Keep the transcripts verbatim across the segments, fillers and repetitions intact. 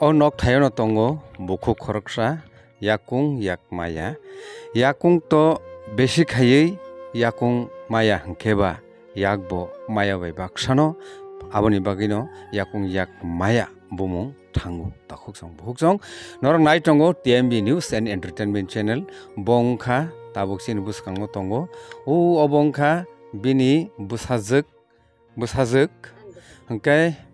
O nokthaio no tongo bukhuk khoroksa, yakung yak maya. Yakung to besi khaiwi yakung maya hwnkhe ba yak bo maya bai baksano, aboni bagwino yakung yak maya bumung thango takhuksong bukhuksong. Norok nai tongo T M B News and Entertainment Channel, bo wngkha tabuk chini bwskango tongo. O obo wngkha bini bwsajwk, bwsajwk hwnkhe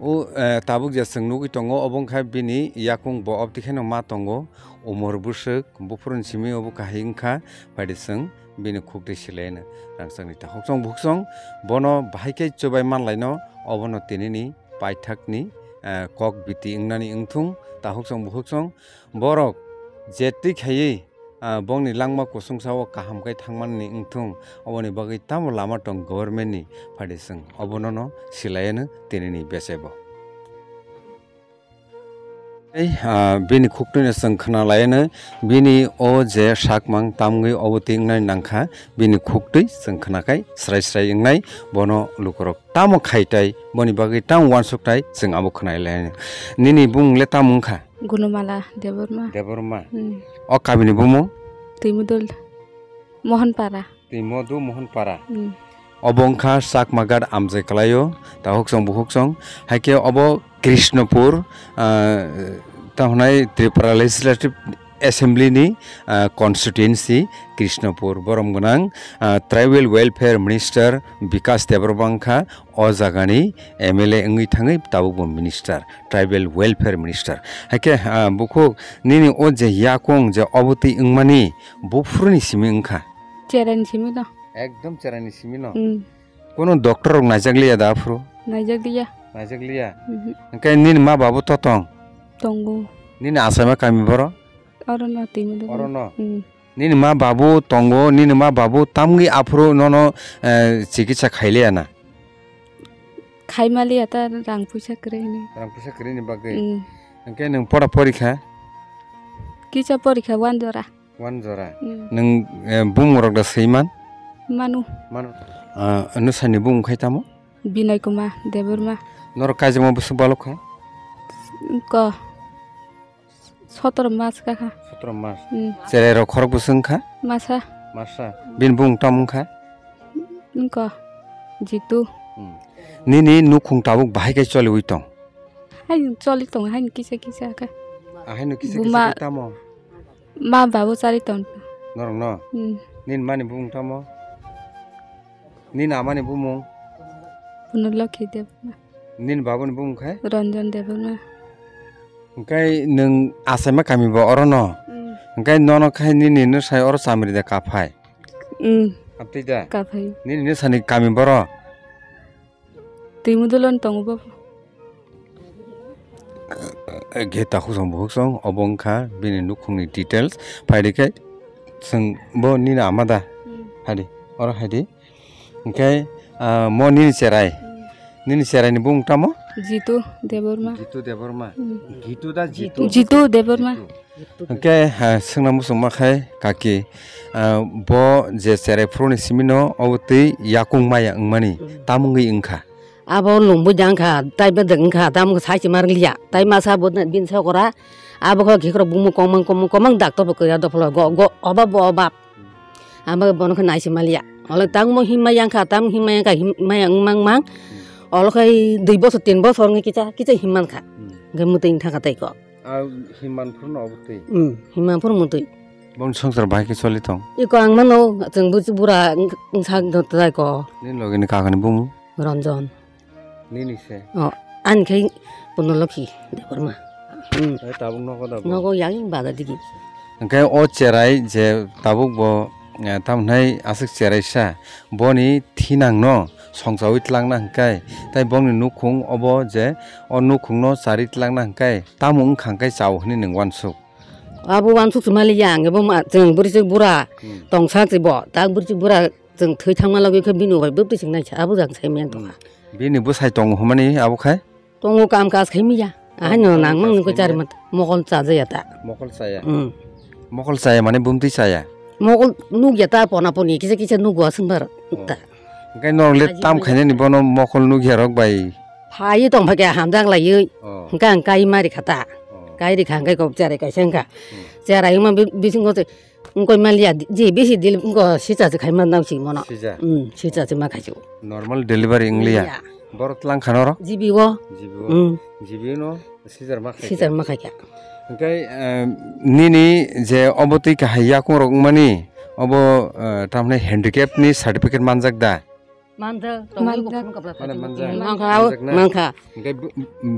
o, eh, tabuk je chwng nugwi tongo, obo wngkha bini yakung bo obtwi kheno ma tongo, umor bwswk, buphuruni simi obo kahai wngkha, phaidi chwng bini khuk twi silaino rangchakni takhuksong bukhuksong, bono bahai khe chubai manlaino, obono tinini paithakni, eh, kok biti wngnani wngthung, takhuksong bukhuksong, borok je twi khaiwi, ah, bongni langma kusungsao kaham khe thangmani wngthung, oboni bagwi tamo lama tong government ni, phaidi chwng obonono silaiyano tinini bese bo. Tei, ah, bini khuktwino chwng khna laiyano, bini o je sakmang tamgwi obo twi wngnai nangkha, bini khuktwi chwng khna khai srai srai wngnai, bono lukurok tamo khaitai, boni bagwi tamo uansuktai, chwng abo khna laiyano. Nini bumung le tamo wngkha? Gunumala Debbarma. Debbarma. Hmm. O kamini bumung? Twimudul. Mohanpara. Twimodu Mohanpara. Hmm. Obo wngkha Chakmaghat amjai kwlaio, tahuksong bukhuksong. Haikhe obo Krishnapur, ah, tamo hwnai Tripura Legislative Assembly ni, ah, constituency Krishnapur. Borom gwnang, ah, Tribal Welfare Minister Bikas Debbarma wngkha o jagani M L A wngwi thangwi tabukbo minister, tribal welfare minister. Haikhe, ah, bukhuk nini o je yakung je obotwi wngmani buphuruni simi wngkha? Cherani simi no. Ekdom cherani simi no? Hmm. Kono doctor rok naijak liya da aphuru? Naijak liya. Naijak liya? Mhm. Hwnkhe nini ma babu to tong? Tongo. Nini achaima kami boro? Oro no twi mudu. Oro no? Hmm. Nini ma babu tongo, nini ma babu tamgwi aphuru nono, eh, chikitsa khailiya na? Khaimaliya ta rang puisa kwrwi hwnwi. Rang puisa kwrwi ni bagwi? Mm. Hwnkhe nwng pora porikha? Kisa porikha one jora. One jora? Mm. Nwng, eh, bumung rok da swiman? Manu. Manu. Ah, nwsani bumung khai tamo? Binoy Kumar Debbarma. Norok kaijakma bwswk balok kha? Ko. Sotoro mas kakha. Sotoro mas. Hmm. Cherai rok khorok bwswk wngkha? Masa. Masa. Bini bumung tamo wngkha? Wngkha. Jitu. Hmm. Nini nukhung tabuk bahai khe choliwi tong? Hai choli tong, hai kisa kisa khe. Ahai no kisa kisa khe tamo? Ma babu chari tong. Norok no? Hmm. Nini mani bumung tamo? Nini amani bumung? Puno Lokhi Debbarma. Nini babuni bumung khai? Ranjan Debbarma. Hwnkhe nwng achaima kami bo oro no? Mm. Hwnkhe nono khai nini nwsai oro chamri da kaphai? Mm. Abtwi da? Kaphai. Nini nwsani kami boro? Twi mudulon tongo bo. Ge takhuk song bukhuk song, obo wngkha bini nukhungni details. Phaidi khe chwng bo nini ama da? Mm. Haidi, oro haidi. Hwnkhe, ah, mo nini cherai? Mm. Nini cherai ni bumung tamo? Jitu Debbarma. Jitu Debbarma. Mm. Gitu da Jitu? Jitu Debbarma. Jitu. Hwnkhe, ha, swngna muchungma khai kaki, ah, bo je cherai phuru ni simi no obo twi yakung maya wngmani, mm, tamo wngwi wngkha? Abo lungbo jang kha, tai bedek wngkha, tamo sai se ma rwngya. Tai masa bo bini sokora, abo khe khikrok bumung komang, komang, komang, doctor bo kwrwi dopholo, go, go, obab bo obab. Abo bono khe nai se maliya. Olo tamo himma yang kha, tamo himma yang kha, him-, maya wng mang mang. Olo khe dui bosor, tin bosor wngwi kicha, kicha him man kha. Hmm. Hwnkhe mwtwi wng thang kha tei ko. A himman phuru no obo twi? Hmm, himman phuru mwtwi. Boni swngchar bahai khe choli tong? Iko ang mano, chwng buchi bura wng-, wngsa wng tong tai ko. Nini logi ni kaka ni bumung? Ranjan. Nini se? O, ani khai Puno Lokhi Debbarma. Hmm. Ai tabuk nogo da bo? Nogo yang bazar digi. Hwnkhe o cherai je tabuk bo, eh, tamo hwnai aswk cherai sa, boni thinang no songchawi tlangna hwnkhe, tai bongni nukhung obo je o nukhung no chari tlangna hwnkhe, tamo wngkha hwnkhe chao hwnwi nwng uansuk? Abo uansuk se maliya ang, abo ma, chwng bwrwi chwng bura, hmm, tongsa se bo, tak bwrwi chwng bura. Chwng thwi thangma logi khe bini ubai bwtwi chwng naisa, abo jang sai meng tongkha. Hmm. Bini bwsai tongo hwnmani abo khai? Tongo, kam kaj khai miya. Kam, ahai no kam nang mang kaj nukho khai chari miya. Mat mokol chajaya ta. Mokol chaya? Hmm. Mokol chaya mane bumtwi chaya? Mokol nukya ta pona poni kisa kisa nukgo aswk bar. Oh. Ta. Hwnkhe norok le tam khainani bono mokol nukya rok bai Phaiwi tong phaikha hamjak laiwi. Oh. Hwnkhe ang kai ma rikha ta. Oh. Kai rikha hwnkhe kok cherai kaisa wngkha. Hmm. Cherai wngma bi-, bisingo tei wngkoi manliya, je bisi dil wngkha sisa se khai man nang si mono. Sisa? Hmm, sisa se ma khai si. Normal delivery wngliya? Wngliya. Borok tlang kha norok? G B o. G B o. Hmm. G B o no sisa ma khai. Sisa ma khai kha. Hwnkhe, eh, nini je obo twi kahai yakung rok wngmani, obo, eh, tamni handicap ni certificate manjak da? Manjak, tongwi Manjak. Kuphur kapra Mane khachi manjak. Mankha, Manjak na? Mankha. Hwnkhe bu-,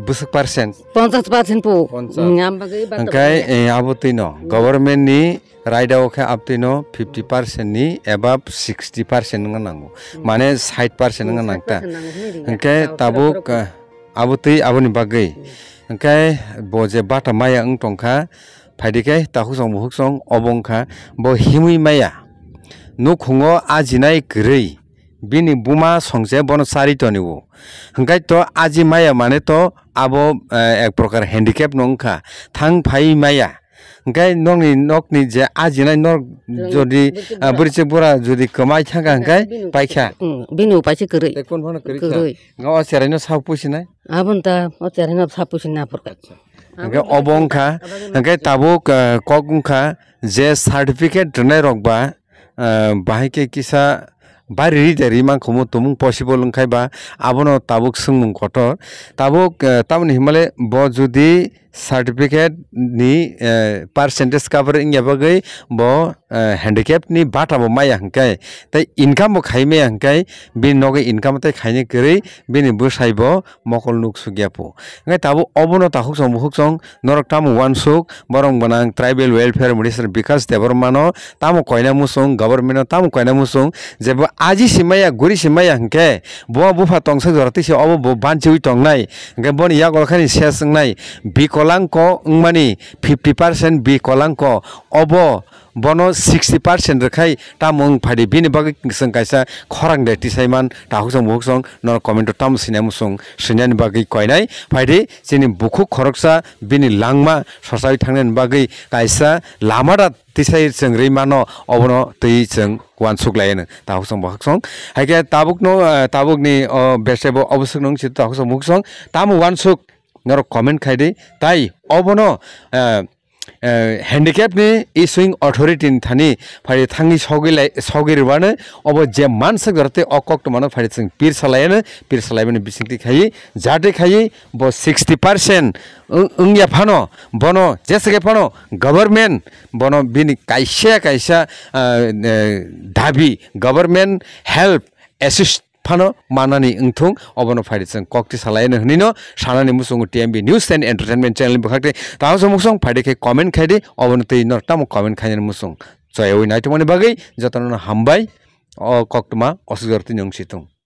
bwswk percent? Ponchas percent po. Ponchas. Hmm, ang bagwi batok Hwnkhe, ya. Eh, abo twino, Hmm. government ni raida o khe abtwino fifty percent ni above sixty percent wngna nango. Hmm. Mane sait percent wngna Hmm, nang ta. sait percent nango, hwnwi ri ya. Hwnkhe Tao tabuk, toro toro ah, abo twi aboni bagwi. Hmm. Hwnkhe bo je bata maya wng tongkha, phaidi khe takhuk song bukhuk song obo wngkha, bo himwi maya. Nukhungo ajinai kwrwi. Bini buma songse bono chari tonio. Hwnkhe to aji maya mane to abo, eh, ek prokar handicap no wngkha. Thang phai maya. Hwnkhe nokni, nokni je ajinai nok Jodi, jodi, bwrwi ah, bwrwi bwrwi bura jodi kwmai thangkha hwnkhe bini paikha. Hmm, bini upai se kwrwi. Tei kun phano kwrwi kha? Kwrwi. Nga o cherai no sa pusinai? Aboni ta o cherai no sa pusinai aphur kha. Acha. Hwnkhe obo wngkha, hwnkhe tabuk, ah, kok wngkha je certificate rwnai rok ba, ah, bahai khe kisa bari ri de ri mankhumu tumung possible wngkhai ba abono tabuk swngmung kotor. Tabuk, ah, tamoni hinmale bo jodi certificate ni, eh, percentage cover wngya bagwi bo, eh, handicap ni bata bo maya hwnkhe tei income bo khai maya hwnkhe bini nogwi income tei khaina kwrwi bini bwsai bo mokol nuk sukya phu. Hwnkhe tabuk obono takhuk song bukhuk song norok tamo uansuk borok gwnang tribal welfare minister Bikash Debbarma no tamo koina muchung government no tamo koina muchung je bo aji si maya guri si maya hwnkhe bo bupha tongsa jora twi se obo bo banchiwi tongnai. Hwnkhe boni yago khani ses wngnai, bikolangko wngmani fifty percent bikolangko, obo bono sixty percent rwkhai tamo wng phaidi, bini bagwi chwng kaisa khorang de tisai man, takhuk song bukhuk song norok comment o tamo swinai muchung swinani bagwi koinai phaidi, chini bukhuk khoroksa bini langma sosawi thangnani bagwi kaisa lama da tisai chwng rwi mano, obono twi chwng uansuk lai ano takhuk song bukhuk song. Hai khe tabuk no, eh, tabuk ni o bese bo oboswk nung si takhuk song bukhuk song tamo uansuk norok comment khai di. Tai obono, eh, eh, handicap ni issuing authority ni thani phai thangwi sogwi lai, sogwi rwbano obo je mansak jora tei o koktwmano phai chwng pir salai ano, pir salai mani bisingtwi khai jate khai bo sixty percent wng-, wngya phano, bono jesa khe phano government bono bini kaisa kaisa, ah, eh, dabi, government help assist phano manani wngthung, obono phaidi chwng kokti salaino hwnwi no sanani muchungo T M B News and Entertainment channel ni bwkhak tei tamo muchung phaidi khe comment khai di, obono twi no tamo comment khainani muchung choyawi naitongmani bagwi jotono hambai, o koktwma osuk jora twi wng si thung.